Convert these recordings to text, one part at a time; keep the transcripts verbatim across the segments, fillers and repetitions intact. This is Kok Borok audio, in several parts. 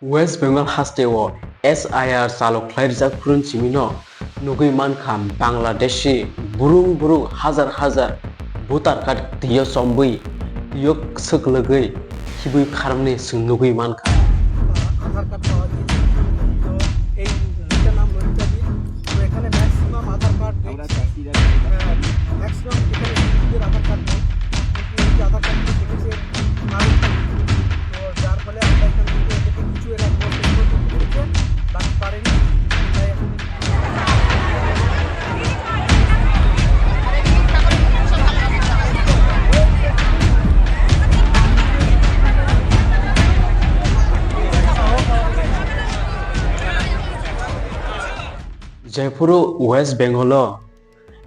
West Bengal hasteo S I R chalo khlai rijak phuru simi no nugwi mankha Bangladeshi burung burung hajar hajar voter card twiyo chombwi twiyo swk lwgwi khibwi kharmani chwng nugwi mankha. আধার কার্ড পাওয়া গিয়েছে। তো এই দুইটা নাম ললিতা দি। তো এখানে ম্যাক্সিমাম আধার কার্ড দেখছি, আহ, ম্যাক্সিমাম এখানে হিন্দুদের আধার কার্ড নেই, কিন্তু এই যে আধার কার্ডগুলো দেখেছে, আরও তো যার ফলে আমরা এখান থেকে এদেরকে কিছু এরা করতে পেরেছে, বাকি পারেনি। তাই এখন Jephuru West Bengal o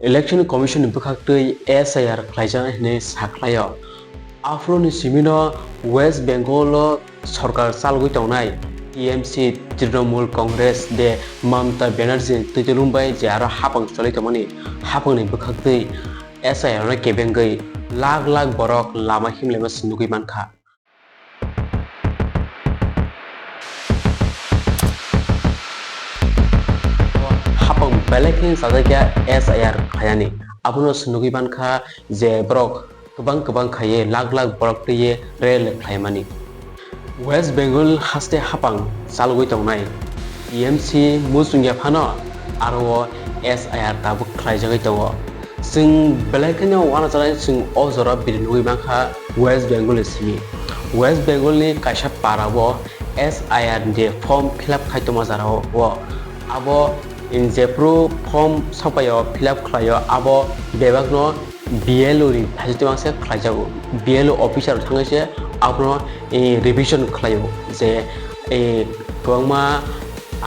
Election Commission ni bwkhaktwi S I R khlaijaknai hwnwi sakhlaio. Aphuruni simino West Bengal o sorkar chalogwi tongnai T M C, Trinamool Congress de Mamata Banerjee ni twitulung bai je aro hapang choli tongmani hapangni bwkhaktwi S I R no kebengwi lakh lakh borok lama himlaima se nugwi mankha. Hapang belai khe chajakya S I R khlainani. Abono se nugwi mankha je borok kwbang kwbang khaiwi lakh lakh borok twiwi rally khlaimani. West Bengal haste hapang chalogwi tongnai T M C muchungya phano aro o S I R tabuk khlaijagwi tongo. Chwng belai kheno uanajaknai chwng o jora video nugwi mankha West Bengal ni simi. West Bengal ni kaisa para o S I R ni form fill up khai tongma jora o. Abo jephru form sopaio, fill up khlaio, abo bebakno B L O ni thaichitwmang se khlaijago. B L O officer thangwi se abono, eh, revision khlaio je, eh, kwbangma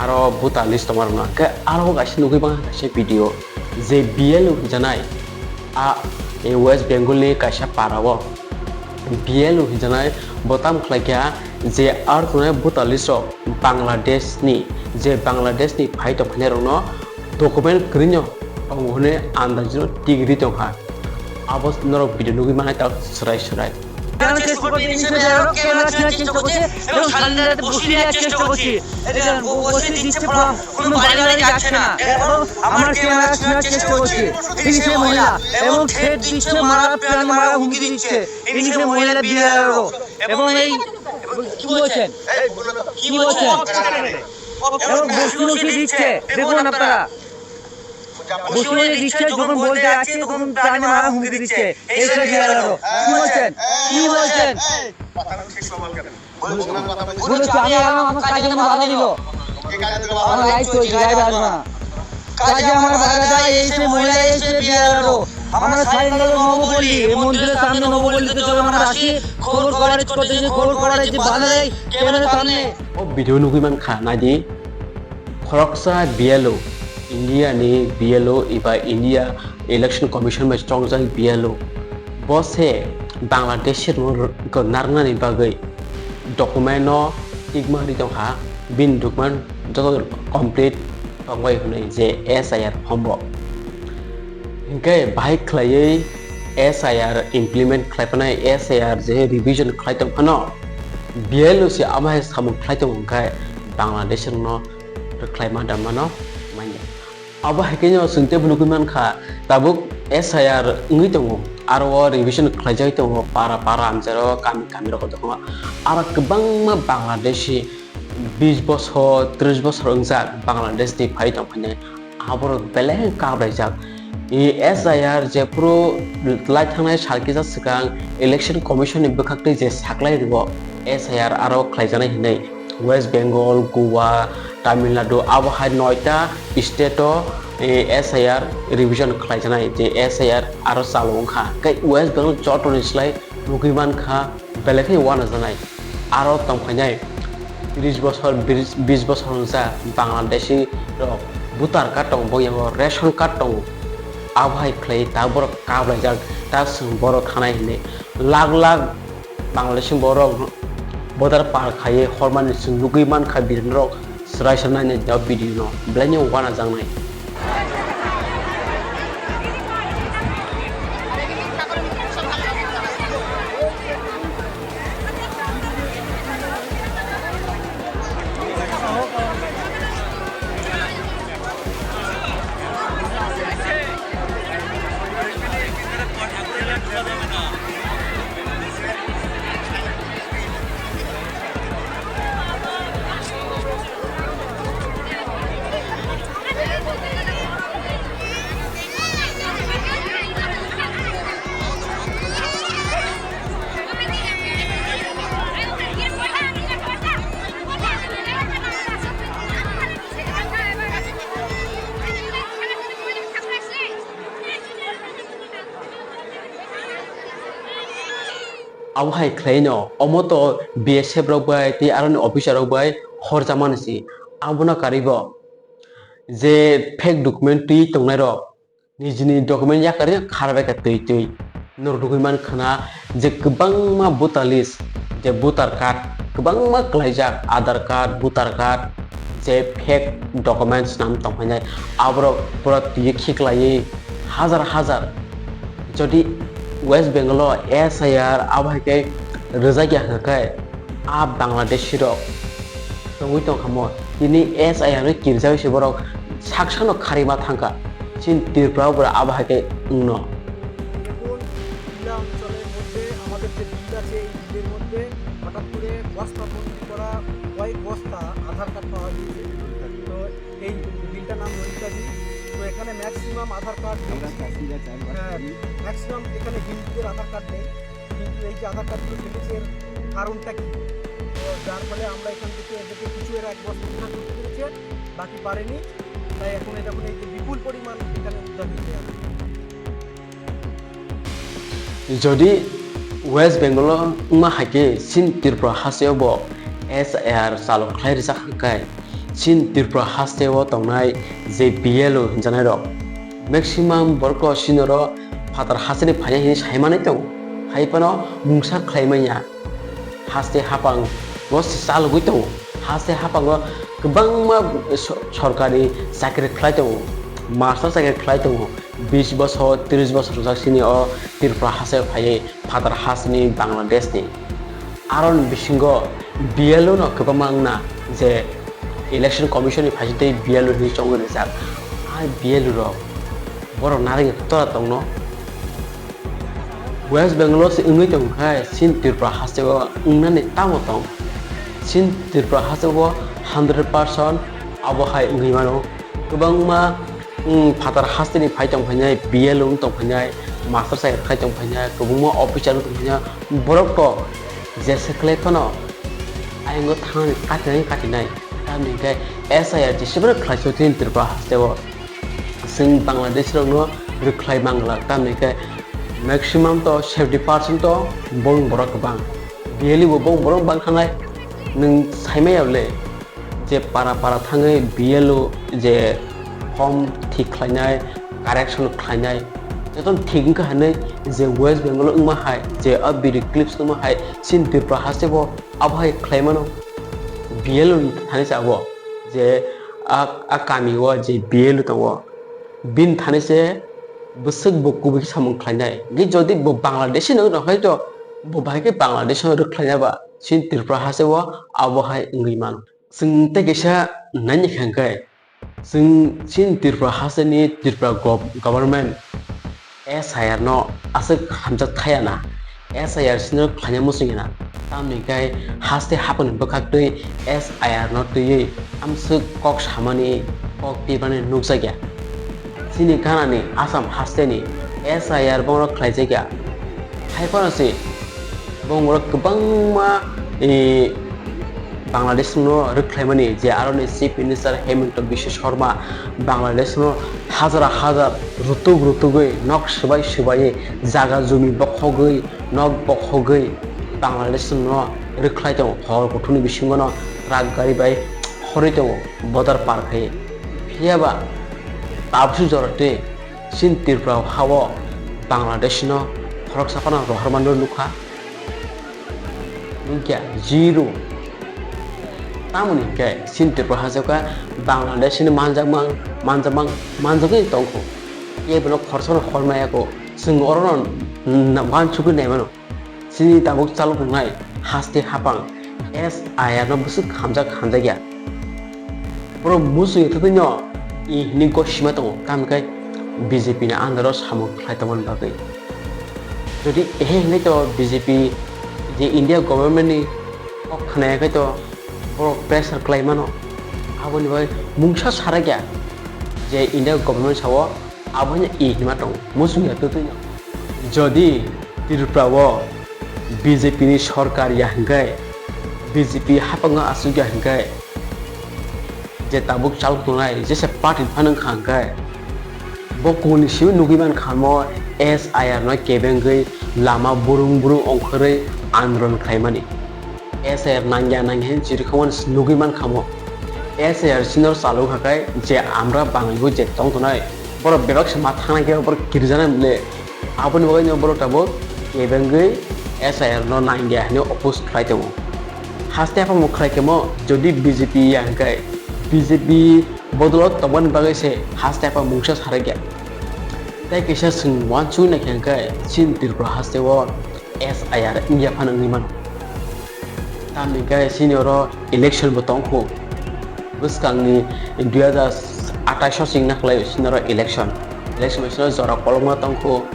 aro voter list tongmarokno. Hwnkhe aro kaisa nugwi mankha kaisa video je B L O hwnjanai a, eh, West Bengal ni kaisa para o B L O hwnjanai bo tamo khlaikha je aro tongnai voter list rok Bangladesh ni, je Bangladesh ni phai tongphainairokno document kwrwino tongo hwnwi andajino tik ri tongkha. Abo norok video nugwi manai ta swrai swrai. কেন চেষ্টা করছে, এই হিসেবে আরো কেন রাখতে চেষ্টা করছে এবং সারাদিন রাতে বসিয়ে রাখার চেষ্টা করছে। এটা ব-, বসিয়ে দিচ্ছে, কোনো বাইরে বাইরে যাচ্ছে না। এবং আমার ক্যামেরা শোনার চেষ্টা করছে। এই হিসেবে মহিলা এবং থ্রেট দিচ্ছে, মারা, প্রাণে মারা হুমকি দিচ্ছে। এই হিসেবে মহিলা বিয়ে আরো। এবং এই, কি বলছেন? কি বলছেন? এবং বসিয়ে বসিয়ে দিচ্ছে। দেখুন আপনারা। বসিয়ে দিচ্ছে, যখন বলতে যাচ্ছে, তখন প্রাণে মারা হুমকি দিচ্ছে। এই সব বিয়ে আরো। কি বলছেন? কি বলছেন? বলেছি, আমি এলাম, আমার কাজে কোনো বাধা দিল। আমার লাইভ চলছে, লাইভে আসবো না। কাজে আমার বাধা দেয়, এই সে মহিলা, এই সে বিয়ে আরো। আমরা সাইকেলে নবপল্লী, এই মন্দিরের সামনে নবপল্লীতে চলে আমরা আসি, খবর কভারেজ করতে যে খবর কভারেজ যে বাধা দেয়, ক্যামেরার সামনে। O video nugwi mankha, naidi. Khoroksa B L O, India ni B L O eba India Election Commission bai chongjak B L O. Bo se Bangladesh rokno narwknani bagwi document no tikma ri tongkha, bini document joto complete tongbai hwnwi je S I R form bo. Hinkhe bahai khlaiwi S I R implement khlai phanai, S I R je revision khlai tong phano, B L O se amo hai samung khlai tongo hwnkhe Bangladesh rokno rwkhlaima damano manya. Abo hai khe no chwng teibo nugwi mankha, tabuk S I R wngwi tongo, aro o revision khlaijagwi tongo, para para amcharo, kami kami rogo tongo. Aro kwbangma Bangladeshi bis bosor, tris bosor wngjak Bangladesh ni phai tongphainai. Aborok belai khe kabraijak. E, S I R jephru lai thangnai sal kisa swkang Election Commission ni bwkhaktwi je saklai rwo S I R aro khlaijaknai hinwi West Bengal, Goa, Tamil Nadu abo hai noita state o, e, S I R revision khlaijaknai je S I R aro chalo wngkha. Khe West Bengal joto ni slai nugwi mankha belai khe uanajaknai. Aro tongphainai tris bosor, bis, bis bosor wngjak Bangladeshi rok voter card tongo, bo yango ration card tongo. Abo hai khlai ta borok kabraijak, ta chwng borok thanai hinwi lakh lakh Bangladeshi borok border par khaiwi hormani chwng nugwi mankha, bini rok swrai swrai nainai o video no belai no uanajaknai. Abo hai khlaino, omo to B S F rok bai tei aroni officer rok bai horjamani si. Abono karwi bo je fake document twi tongnai rok, nijini document yakarwi kharbai kha twi twi. Norok nugwi man khna je kwbangma voter list, je voter card kwbangma kwlaijak, Aadhaar card, voter card, je fake documents nam tongphainai, aborok pura twi khiklaiwi hajar hajar. Jodi West Bengal o S I R abo hai khe rwjak ya hwnkhe, a Bangladeshi rok tongwi tongkha mo, tini S I R no kirjawi se borok saksano kharima thangkha, chini Tripura o bwrwi abo hai khe wngno. দেখুন, টিলা অঞ্চলের মধ্যে আমাদের যে বিল আছে, এই বিলের মধ্যে হঠাৎ করে বস্তা ভর্তি করা কয়েক বস্তা আধার কার্ড পাওয়া গিয়েছে। তো এই বিলটার নাম ললিতা বিল। তো এখানে ম্যাক্সিমাম আধার কার্ড নেই। আমরা চাষিরা চাষবাস হ্যাঁ, করি। ম্যাক্সিমাম এখানে হিন্দুদের আধার কার্ড নেই। কিন্তু এই যে আধার কার্ডগুলো কেটেছে, এর কারণটা কি? তো যার ফলে আমরা এখান থেকে এদেরকে কিছু এরা এক বস্তা উদ্ধার করতে পেরেছে, বাকি পারেনি। তাই এখন এই দেখুন, এই যে বিপুল পরিমাণ এখানে উদ্ধার হয়েছে আর কি। Jodi West Bengal o wngma hai khe chini Tripura haste o bo S I R chalo khlai rijak hwnkhe, chini Tripura haste o tongnai je B L O hinjanai rok, maximum borok o chini oro phatar haste ni phainai hinwi sai manwi tongo, hai phano mungsa khlai manya. Haste hapang o se chalogwi tongo, haste hapang o kwbangma so-, sorkari chakri khlai tongo, master chakri khlai tongo. Bis bosor, tris bosor wngjak chini o Tripura haste phaiwi phatar hasteni Bangladesh ni. Aroni bisingo B L O no kwbangma wngna je Election Commission ni phaising tei B L O hinwi chongwi rijak. A B L O rok borok narwkni kotora tongno. West Bengal o se wngwi tongkha chini Tripura haste o wngnani tamo tong? Chini Tripura haste o hundred percent abo hai wngwi mano. Kwbangma Wng phatar hasteni phai tongphainai, B L O wng tongphainai, master chakri khai tongphainai, kwbangma officer wng tongphainai, borok to jesa khlai phano ayang o thangni katinai katinai, tamni hwnkhe S I R jesa phano khlai sotini Tripura haste o. Chwng Bangladesh rokno rwkhlai mangla, tamni hwnkhe maximum to seventy percent to bong borok kwbang, really bo bong borok bang thangnai, nwng saimaya le. Je para para thangwi B L O je form thik khlainai, correction khlainai, jotono thik wngkha hinwi je West Bengal o wngma hai, je a video clips wngma hai, chini Tripura haste bo abo hai khlai mano. B L O ni thani se abo je a, a kami o je B L O tongo, bini thani se bwswk bo kubui khe samung khlainai. Hwnkhe jodi bo Bangladeshi no wngkha khe to bo bahai khe Bangladesh no rwkhlaina ba chini Tripura haste o abo hai wngwi mano. Chwng tei kaisa naini kha hwnkhe, chwng chini Tripura hasteni Tripura gov-, government S I R no aswk hamjak thaya na, S I R sino khlaina muchung ya na, tamni hwnkhe haste hapangni bwkhak twi S I R no twiwi amswk kok samani, kok tibani nukjak ya. Chini ganani Assam hasteni S I R bono khlaijak ya. Hai phano se bongorok kwbangma, eh, Bangladesh no rwkhlaimani je aroni Chief Minister Himanta Biswa Sarma Bangladesh no hajar hajar rutuk rutugwi nok swbai swbaiwi jaga jumi bokhogwi nok bokhogwi Bangladesh no rwkhlai tongo. Hor kuthumni bisingo no truck gari bai horwi tongo border par khai. Phiya ba tabukhe jora twi chini Tripura ha-o Bangladesh no khoroksa phano rohormani nukha. Nukya zero. Tamoni hwnkhe chini Tripura haste kha Bangladesh ni manjakmang, manjakmang, manjagwi tongkho. Kebono khoroksa no hormaya kho. Chwng orono na-, uansukgwi naimano. Chini tabuk chalok wngnai haste hapang S I R no bwswk hamjak hamjakya. Borok muchungya thwtwino i hwnwi gosima tongo, tamni khe B J P ni under o samung khlai tongmani bagwi. Jodi ehe hwnwi to B J P je India government ni kok khna ya khe to borok pressure khlai mano. Aboni bagwi mungsa sarakya je India government sao. Abono i hwnma tongo, muchungya twtwino. Jodi Tripura o B J P ni sorkar ya hwnkhe, B J P haphango aswk ya hwnkhe, je tabuk chal tongnai jesa party phano wngkha hwnkhe, bo kuni simi nugwi mankha mo S I R no kebengwi lama burung burung ongkhorwi andolon khlaimani. S I R nangya nangya hin chirikhokmani nugwi mankha mo. S I R sinor chalok hakai je amra bangwi je tong tonai, borok bebak se ma thangnai khe borok kirjana mile. Aboni bagwi no borok tabuk kebengwi S I R no nangya hinwi oppose khlai tongo. Haste aphamo khlai khe mo jodi B J P ya hwnkhe B J P bodolo tongmani bagwi se haste apha mungsa sarakya. Tei kisa chwng uansuk naikha hwnkhe chini Tripura haste o S I R wngya phano wngwi mano. Tamni khe chini oro election bo tongkho. Bwskangni dui hazar athais o chwng nakhwlai chini oro election. Election bai chini oro jora kolokma tongkho.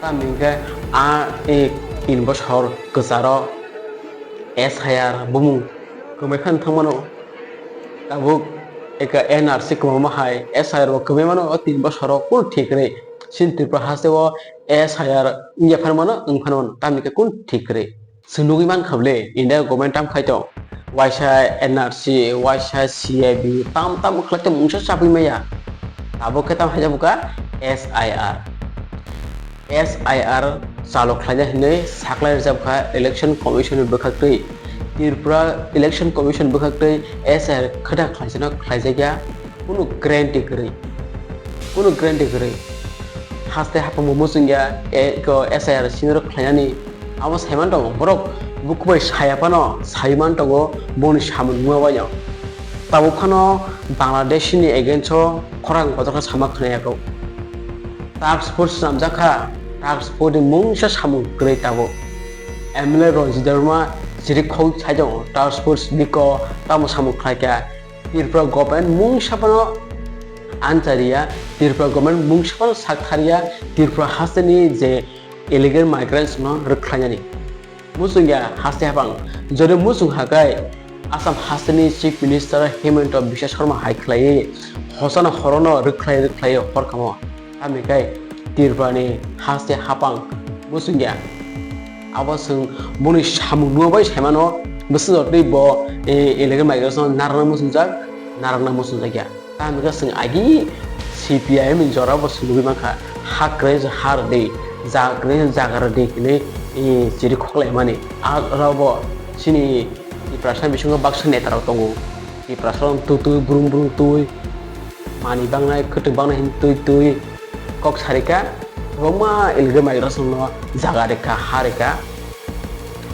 Tamni khe a, e, tin bosor kwcharo S I R bumung kwmai phano thangmano. Tabuk eka N R C kwmama hai S I R bo kwmai mano o tin bosoro kunu thik kwrwi. Chini Tripura haste o S I R wngya phano mano, wng phano mano, tamni khe kunu thik kwrwi. Chwng nugwi mankha bwle, India government tam khai tong, waisa N R C, waisa C A B, tam tam khlai tong mungsa chabwi maya. Tabuk khe tam hai jabuka S I R. S I R chalo khlaina hinwi saklai rwjak kha Election Commission ni bwkhaktwi. Tripura Election Commission bwkhaktwi S I R khwda khlaisano khlaijakya, kunu guarantee kwrwi, kunu guarantee kwrwi. Haste hapang bo muchungya, e, ko S I R sinoro khlainani abo saiman tongo, borok bukhuk bai saya phano saiman tongo, boni samung numa baino. Tabuk phano Bangladesh ni against o khorang kotor khe sama khwnayago. Task force swnamjak kha, task force ni mungsa samung kwrwi tabuk. M L A Ranjit Debbarma chirikhok sai tongo, task force biko tamo samung khlai kha. Tripura government mungsa phano anchariya, Tripura government mungsa phano sak thariya, Tripura hasteni je illegal migrants no rwkhlainani. Muchungya haste hapang, jodi muchung hakai Assam hasteni Chief Minister Himanta Biswa Sarma hai khlaiwi hosana horono rwkhlai rwkhlai horkamo. Tamni khe Tripurani haste hapang muchungya. Abo chwng boni samung numa bai saimano, bwswk jotoni bo, e, illegal migration no narwkna muchungjak, narwkna muchungjakya. Tamni khe chwng agi C P I M ni jora bo chwng nugwi mankha, ha kwrwi se ha rwdi, jaga kwrwi se jaga rwdi hinwi, e, chiri khoklaimani. Aro bo chini Tiprasa bisingo baksa neta rok tongo. Tiprasa rok twi twi, brum brum twi, manwi bangnai, kwtwk bangnai hinwi twi twi kok sarikha. Kwbangma illegal migrants no jaga rikha, ha rikha,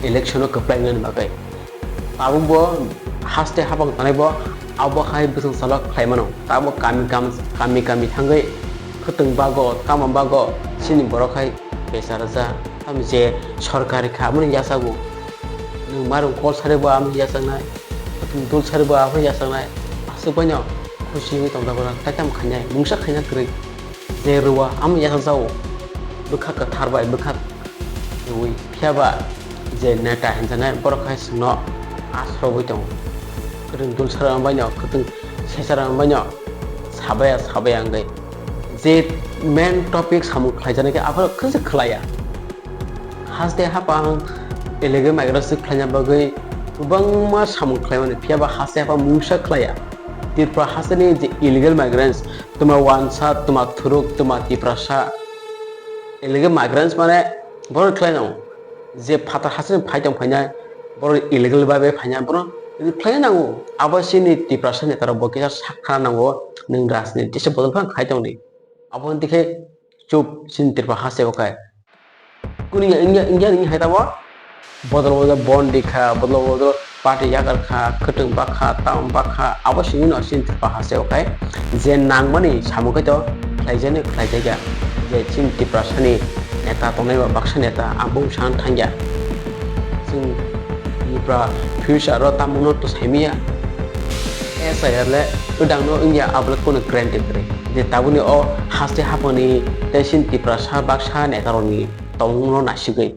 election o kwplai wngnani bagwi. Tabuk bo haste hapang tanai bo abo hai bwswng salo khlai mano. Tabuk kami kam, kami kami thangwi khwtwng bago, tamo bago chini borok hai bechara ja, tamo je sorkari kha, aboni yachago. Nwng marung kol sari bo amo yachaknai, khwtwng dul sari bo abo yachaknai. Aswk baino khusi wngwi tongjago, tai tamo khainai, mungsa khaina kwrwi. Je rwwa amo yachakjago, bwkha kwthar bai bwkha rwui. Phiya ba je neta hinjaknai borok hai chwngno asrogwi tongo. Kwrwng dul sara baino, kwtwng sesara baino sabaya sabaya wngwi. Je main topic samung khlaijaknai khe aphano khwswk khlaiya. Haste hapang illegal migrants khlaina bagwi kwbangma samung khlaimani, phiya ba haste hapang mungsa khlaiya. Tripura hasteni je illegal migrants, twma wansa, twma thuruk, twma tiprasa. Illegal migrants mane borok khlai nango. Je phatar hasteni phai tong phainai, borok illegal bai bai phainai, borok khlai nango. Abo chini tiprasa netarok bo kisa sak khana nango, nwng rajniti se bodol phano khai tongdi. Abo hwn dikhe chup chini Tripura haste o khai. Kuni wngya, wngya, wngya hai tamo? Bodol bodol bon di kha, bodol bodol party yakar kha, kwtwng bakha, tam bakha, abo simi no chini Tripura haste o khai. Je nangmani samung khai to khlaijani khlaijakya. Je chini Tiprasani neta tongnai ba baksa neta, ang bung san thangya. Chwng Tripura future o tamo no to saimiya. S I R le twdangno wngya, abo le kunu guarantee kwrwi je tabukni o haste haphangni tei chini Tiprasa baksa netarokni tongmungno naisigwi.